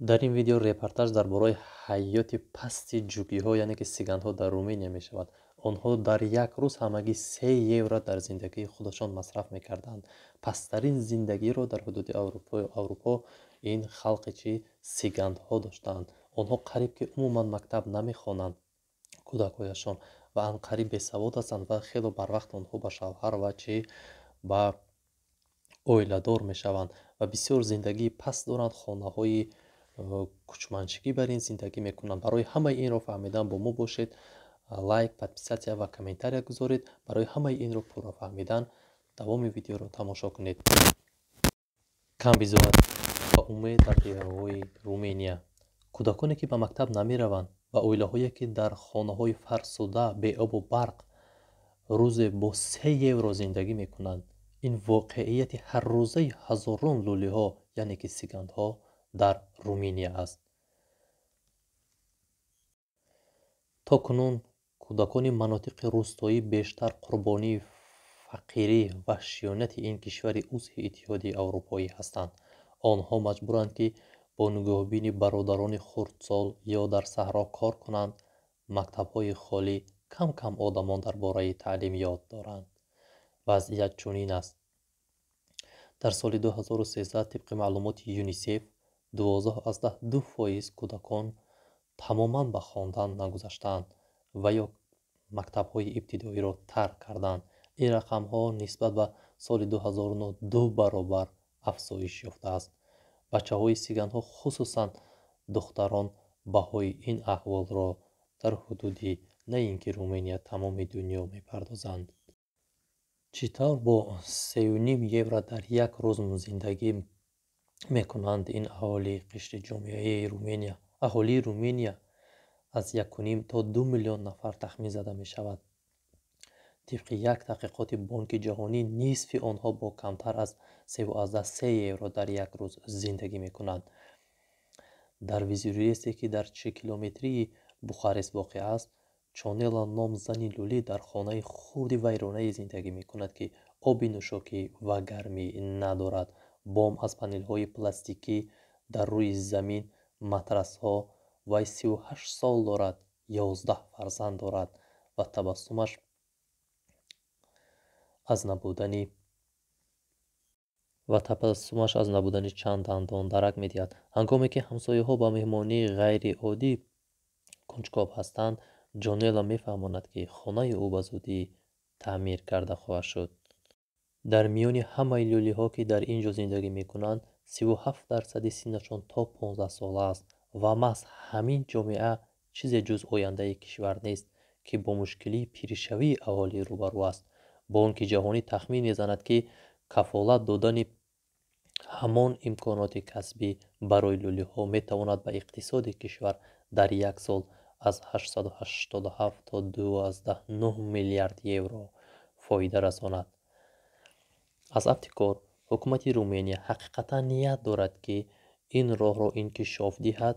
Дар ин видео репортаж дар бораи ҳаёти пасти ҷугиҳо, яъне ки сиганҳо дар Руминия мешавад. Онҳо дар як рӯз ҳамагӣ 3 евро дар зиндагии худашон масраф мекарданд. Пасттарин зиндагиро дар ҳудуди Аврупо ин халқи чи сигандҳо доштаанд. Онҳо қариб ки умуман мактаб намехонанд, кӯдакҳояшон ва анқариб бесавод ҳастанд ва хело барвақт онҳо ба шавҳар ва чи ба оиладор мешаванд ва бисёр зиндагии паст доранд, хонаҳои кӯчманчигӣ бар ин зиндагӣ мекунанд. Барои ҳамаи инро фаҳмидан бо мо бошед, лайк, подписаться ва комментария гузоред. Барои ҳамаи инро пурра фаҳмидан давоми видеоро тамошо кунед. Камбизоат ва умед дар деҳаҳои Руминия. Кӯдаконе, ки ба мактаб намераванд, ва оилаҳое, ки дар хонаҳои фарсуда, беобу барқ, рӯзе бо 3 евро зиндагӣ мекунанд, ин воқеияти ҳаррӯзаи ҳазорон лӯлиҳо, яъне ки сигандҳо дар Руминия аст. То кунун кӯдакони манотиқи рӯстоӣ бештар қурбонии фақирӣ ва шиёнати ин кишвари узви Иттиҳоди Аврупоӣ ҳастанд. Онҳо маҷбуранд, ки бо нигоҳубини бародарони хурдсол ё дар саҳро кор кунанд. Мактабҳои холӣ, кам кам одамон дар бораи таълим ёд доранд. Вазъият чунин аст: дар соли 2013, тибқи маълумоти ЮНИСЕФ, 12,2% кӯдакон тамоман ба хондан нагузаштаанд ва ё мактабҳои ибтидоиро тарк карданд. Ин рақамҳо нисбат ба соли 2009 ду баробар афзоиш ёфтааст. Бачаҳои сиганҳо, хусусан духтарон, баҳои ин аҳволро дар ҳудуди на ин ки Руминия, тамоми дунё мепардозанд. Чӣ тавр бо 3,5 евро дар як рӯз зиндагӣ мекунанд ин аҳолии қишри ҷомеаи Руминия? Аҳолии Руминия аз 1,5 то 2 миллион нафар тахмин зада мешавад. Тибқи як таҳқиқоти Бонки Ҷаҳонӣ, нисфи онҳо бо камтар аз 3,3 евро дар як рӯз зиндагӣ мекунанд. Дар Визуресте, ки дар 40 километрии Бухарест воқеъ аст, Чонела ном зани лӯлӣ дар хонаи хурди вайронае зиндагӣ мекунад, ки оби нӯшокӣ ва гармӣ надорад. Бом аз панелҳои пластикӣ, дар рӯи замин матрасҳо. Вай 38 сол дорад, 11 фарзанд дорад ва табассумаш аз набудани чанд дандон дарак медиҳад. Ҳангоме ки ҳамсояҳо ба меҳмонии ғайриоддӣ кунҷков ҳастанд, Ҷонела мефаҳмонад, ки хонаи ӯ ба зудӣ таъмир карда хоҳад шуд. Дар миёни ҳамаи лӯлиҳо, ки дар ин ҷо зиндагӣ мекунанд, 37 дарсади синнашон то 15 сола аст ва маҳз ҳамин ҷомеа чизе ҷуз ояндаи кишвар нест, ки бо мушкилии пиршавии аҳолӣ рӯбарӯ аст. Бонки Ҷаҳонӣ тахмин мезанад, ки кафолат додани ҳамон имконоти касбӣ барои лӯлиҳо метавонад ба иқтисоди кишвар дар як сол аз 887 то 2,9 миллиард евро фоида расонад. Аз афти кор, ҳукумати Руминия ҳақиқатан ният дорад, ки ин роҳро инкишоф диҳад.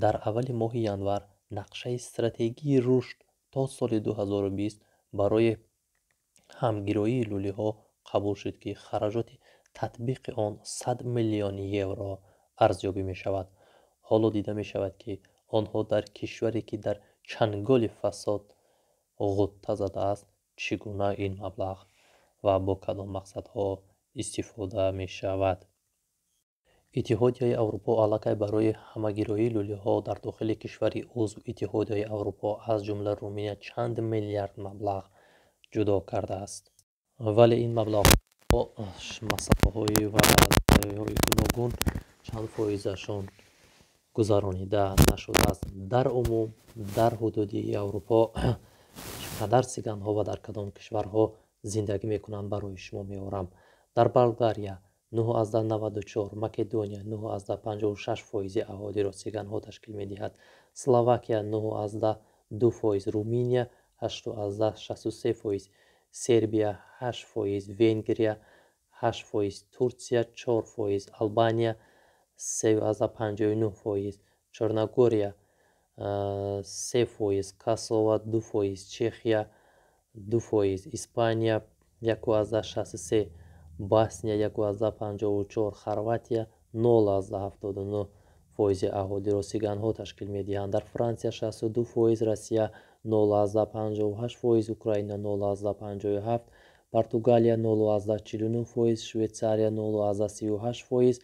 Дар аввали моҳи январ нақшаи стратегии рушд то соли 2020 барои ҳамгироии лӯлиҳо қабул шуд, ки хароҷоти татбиқи он 100 миллион евро арзёбӣ мешавад. Ҳоло дида мешавад, ки онҳо дар кишваре, ки дар чанголи фасод ғӯта задааст, чӣ гуна ин маблағ ва бо кадом мақсадҳо истифода мешавад. Иттиҳодияи Аврупо аллакай барои ҳамагироии лӯлиҳо дар дохили кишвари узв Иттиҳодияи Аврупо, аз ҷумла Руминия, чанд миллиард маблағ ҷудо кардааст, вале ин маблағҳо масъалаҳои ва гуногун чанд фоизашон гузаронида нашудааст. Дар умум, дар ҳудуди Аврупо чӣ қадар сиганҳо ва дар кадом кишварҳо зиндагӣ мекунанд, барои шумо меорам. Дар Болгария 9,94, Македония 9,56 фоизи аҳолиро сиганҳо ташкил медиҳад, Словакия 9,2%, Руминия 8,63%, Сербия 8%, Венгрия 8%, Турсия 4%, Албания 3,59%, Черногория 3%, Косово 2%, Чехия 2%, Испания 1,63, Босния 1,54, Хорватия 0,79. фоизи аҳолиро сиганҳо ташкил медиҳанд. Дар Франсия 62%, Россия 0,58%, Украина 0,57, Португалия 0,49%, Швейтсария 0,38%,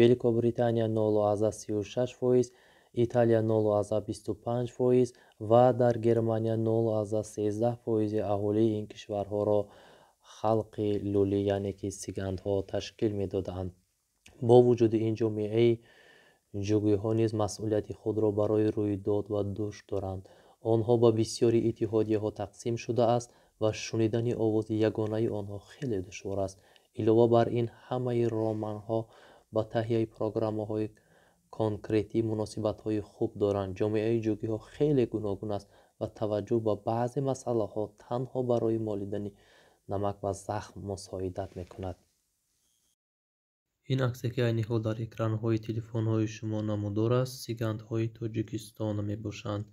Великобритания 0,36%, Италия 0,25% ва дар Германия 0,13% аҳолии ин кишварҳоро халқи лулӣ, яъне ки сигандҳо ташкил медоданд. Бо вуҷуди ин, ҷомеаи ҷугиҳо низ масъулияти худро барои рӯйдод ва дӯш доранд. Онҳо ба бисёри иттиҳодияҳо тақсим шудааст ва шунидани овози ягонаи онҳо хеле душвор аст. Илова бар ин, ҳамаи романҳо ба таҳияи программаҳои конкретӣ муносибатҳои хуб доранд. Ҷомеаи ҷугиҳо хеле гуногун аст ва таваҷҷӯҳ ба баъзе масъалаҳо танҳо барои молидани намак ба захм мусоидат мекунад. Ин аксе, ки айни ҳол дар экранҳои телефонҳои шумо намудор аст, сигандҳои Тоҷикистон мебошанд.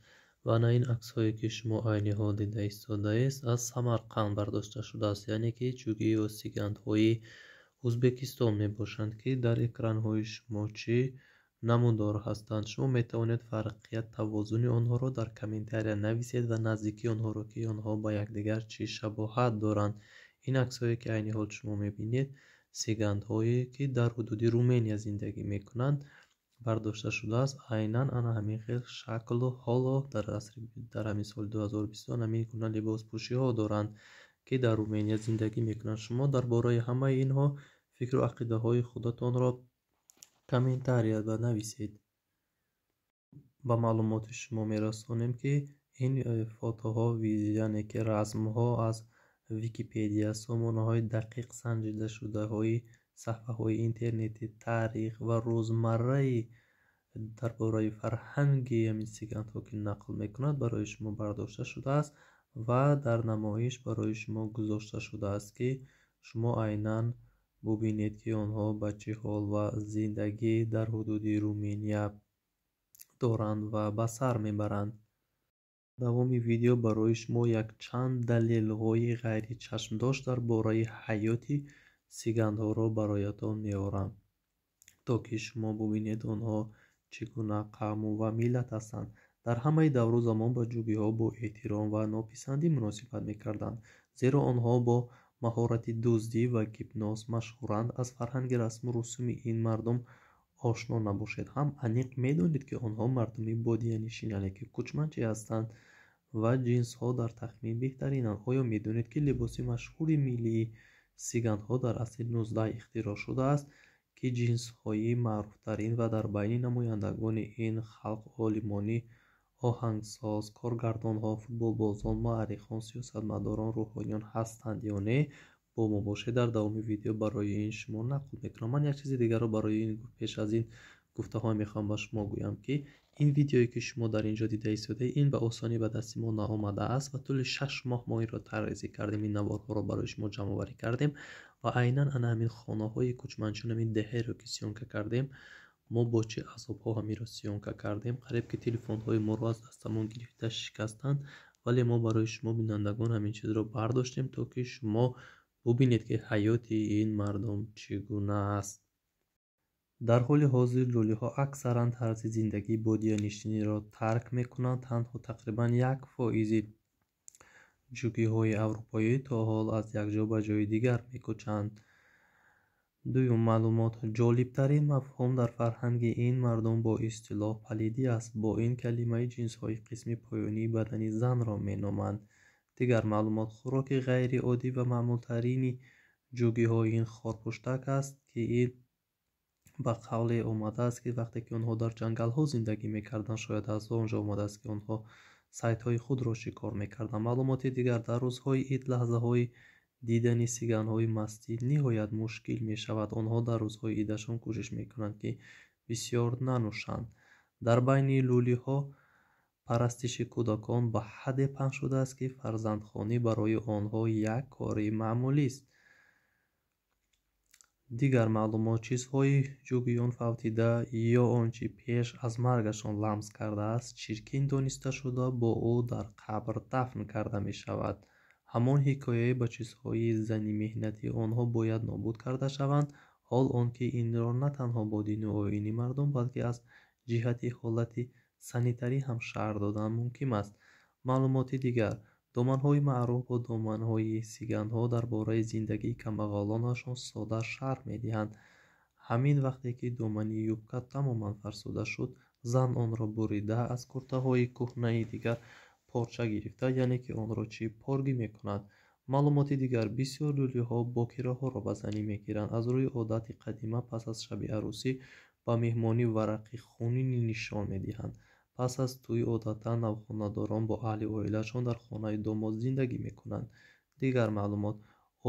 Ва ана ин аксҳое, ки шумо айни ҳол дида истодаед, аз Самарқанд бардошта шудааст, яъне ки ҷугӣ ё сигандҳои Ӯзбекистон мебошанд, ки дар экранҳои шумо чӣ намудор ҳастанд. Шумо метавонед фарқият тавозуни онҳоро дар комментария нависед ва наздикии онҳоро, ки онҳо ба якдигар чӣ шабоҳат доранд. Ин аксҳое, ки айни ҳол шумо мебинед, сигандҳое, ки дар ҳудуди Румения зиндагӣ мекунанд, бардошта шудааст. Айнан ана ҳамин хел шаклу ҳоло дар асри дар ҳамин соли 2020 ҳамин гуна либоспӯшиҳо доранд, ки дар Румения зиндагӣ мекунанд. Шумо дар бораи ҳамаи инҳо фикру ақидаҳои худатонро комментария нависед. Ба маълумоти шумо мерасонем, ки ин фотоҳо, яъне ки расмҳо аз Википедия, сомонаҳои дақиқ санҷидашудаҳои саҳфаҳои интернетӣ, таърих ва рӯзмарраи дар бораи фарҳанги ҳамин сигандҳо, ки нақл мекунад, барои шумо бардошта шудааст ва дар намоиш барои шумо гузошта шудааст, ки шумо айнан бубинед, ки онҳо ба чӣ ҳол ва зиндагӣ дар ҳудуди Руминия доранд ва ба сар мебаранд. Давоми видео барои шумо якчанд далелҳои ғайричашмдошт дар бораи ҳаёти сигандҳоро бароятон меорам, то ки шумо бубинед, онҳо чӣ гуна қавму ва миллат ҳастанд. Дар ҳамаи давру замон ба ҷугиҳо бо эҳтиром ва нописандӣ муносибат мекарданд, зеро онҳо бо маҳорати дуздӣ ва гипноз машҳуранд. Аз фарҳанги расму русуми ин мардум ошно набошед ҳам, аниқ медонед, ки онҳо мардуми бодиянишин, яъне ки кӯчманчӣ ҳастанд ва ҷинсҳо дар тахмин беҳтаринанд. Оё медонед, ки либоси машҳури миллии сигандҳо дар асри 19 ихтироъ шудааст, ки ҷинсҳои маъруфтарин ва дар байни намояндагони ин халқ олимони оҳангсоз, коргардонҳо, футболбозон, муаррихон, сиёсатмадорон, рӯҳониён ҳастанд ё не? Бо мо бошед, дар давоми видео барои ин шумо нақл мекунам. Ман як чизи дигарро барои ин пеш аз ин гуфтаҳо мехоҳам ба шумо гӯям, ки ин видеое, ки шумо дар ин ҷо дида истодаед, ин ба осонӣ ба дасти мо наомадааст ва тӯли 6 моҳ мо инро тарҳрезӣ кардем, ин наворҳоро барои шумо ҷамъоварӣ кардем ва айнан ана ҳамин хонаҳои кӯчманчиён, ҳамин деҳаеро, ки съёмка кардем, мо бо чӣ азобҳо ҳаминро съёмка кардем. Қариб ки телефонҳои моро аз дастамон гирифта шикастанд, вале мо барои шумо, бинандагон, ҳамин чизро бардоштем, то ки шумо бубинед, ки ҳаёти ин мардум чӣ гуна аст. Дар ҳоли ҳозир лулиҳо аксаран тарзи зиндагии бодиянишиниро тарк мекунанд. Танҳо тақрибан 1 фоизи ҷугиҳои аврупоӣ то ҳол аз як ҷо ба ҷои дигар мекӯчанд. Дуюм маълумот: ҷолибтарин мафҳум дар фарҳанги ин мардум бо истилоҳ палидӣ аст. Бо ин калимаи ҷинсҳои қисми поёнии бадани занро меноманд. Дигар маълумот: хӯроки ғайриоддӣ ва маъмултарини ҷугиҳо ин хорпуштак аст, ки ин ба қавле омадааст, ки вақте ки онҳо дар ҷангалҳо зиндагӣ мекарданд, шояд аз он ҷо омадааст, ки онҳо сайдҳои худро шикор мекарданд. Маълумоти дигар: дар рӯзҳои ид лаҳзаҳои дидани сиганҳои мастӣ ниҳоят мушкил мешавад. Онҳо дар рӯзҳои идашон кӯшиш мекунанд, ки бисёр нанӯшанд. Дар байни лулиҳо парастиши кӯдакон ба ҳадде паҳн шудааст, ки фарзандхонӣ барои онҳо як кори маъмулист. Дигар маълумот: чизҳои ҷугиён фавтида ё он чӣ пеш аз маргашон ламс кардааст, чиркин дониста шуда, бо ӯ дар қабр дафн карда мешавад. Ҳамон ҳикояи ба чизҳои зани меҳнатии онҳо бояд нобуд карда шаванд, ҳол он ки инро на танҳо бо дину оини мардум, балки аз ҷиҳати ҳолати санитарӣ ҳам шарҳ додан мумкин аст. Маълумоти дигар: доманҳои маъруф бо доманҳои сиганҳо дар бораи зиндагии камбағалонашон сода шарҳ медиҳанд. Ҳамин вақте ки домани юбка тамоман фарсуда шуд, зан онро бурида, аз куртаҳои кӯҳнаи дигар порча гирифта, яъне ки онро чӣ поргӣ мекунад. Маълумоти дигар: бисёр люлиҳо бокираҳоро ба занӣ мегиранд. Аз рӯи одати қадима, пас аз шаби арӯсӣ ба меҳмонӣ варақи хунини нишон медиҳанд. Пас аз тӯй одатан навхонадорон бо аҳли оилаашон дар хонаи домод зиндагӣ мекунанд. Дигар маълумот: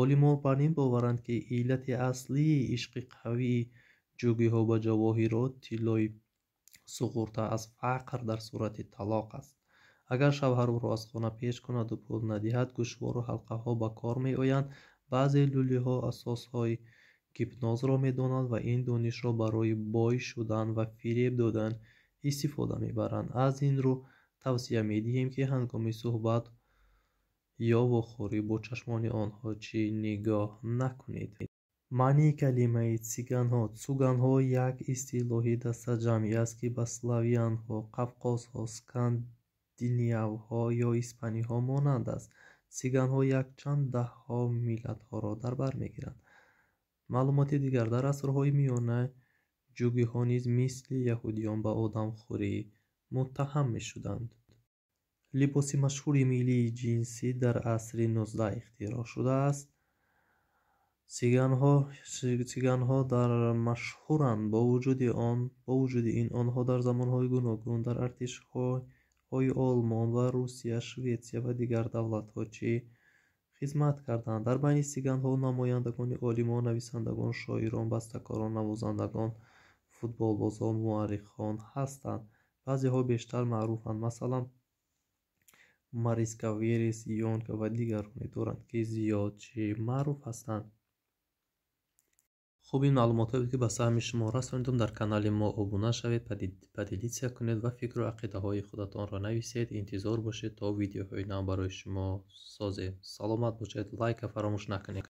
олимон бар ин боваранд, ки иллати аслии ишқи қавии ҷугиҳо ба ҷавоҳирот, тиллои суғурта аз фақр дар сурати талоқ аст. Агар шавҳар ӯро аз хона пеш кунаду пул надиҳад, гӯшвору ҳалқаҳо ба кор меоянд. Баъзе люлиҳо асосҳои гипнозро медонанд ва ин донишро барои бой шудан ва фиреб додан истифода мебаранд. Аз ин рӯ тавсия медиҳем, ки ҳангоми суҳбат ё вохӯрӣ бо чашмони онҳо чӣ нигоҳ накунед. Маънии калимаи циганҳо. Цуганҳо як истилоҳи дастаҷамъӣ аст, ки ба славянҳо, қавқозҳо, скандинавҳо ё испаниҳо монанд аст. Циганҳо якчанд даҳҳо миллатҳоро дар бар мегиранд. Маълумоти дигар: дар асрҳои миёна ҷугиҳо низ мисли яҳудиён ба одамхӯрӣ муттаҳам мешуданд. Либоси машҳури миллии ҷинсӣ дар асри 19 ихтироъ шудааст. Циганҳо дар машҳуранд. Бо вуҷуди ин, онҳо дар замонҳои гуногун дар артишҳои Олмон ва Русия, Шветсия ва дигар давлатҳо чӣ хизмат карданд. Дар байни сиганҳо намояндагони олимон, нависандагон, шоирон, бастакорон, навозандагон, футболбозон, муаррихон ҳастанд. Баъзеҳо бештар маъруфанд, масалан Мариска Верес, Ионка ва дигароне доранд, ки зиёд чӣ маъруф ҳастанд. Хуб, ин маълумотҳое буд, ки ба саҳми шумо расонидам. Дар канали мо обуна шавед, поделиться кунед ва фикру ақидаҳои худатонро нависед. Интизор бошед, то видеоҳои нав барои шумо созем. Саломат бошед, лайка фаромӯш накунед.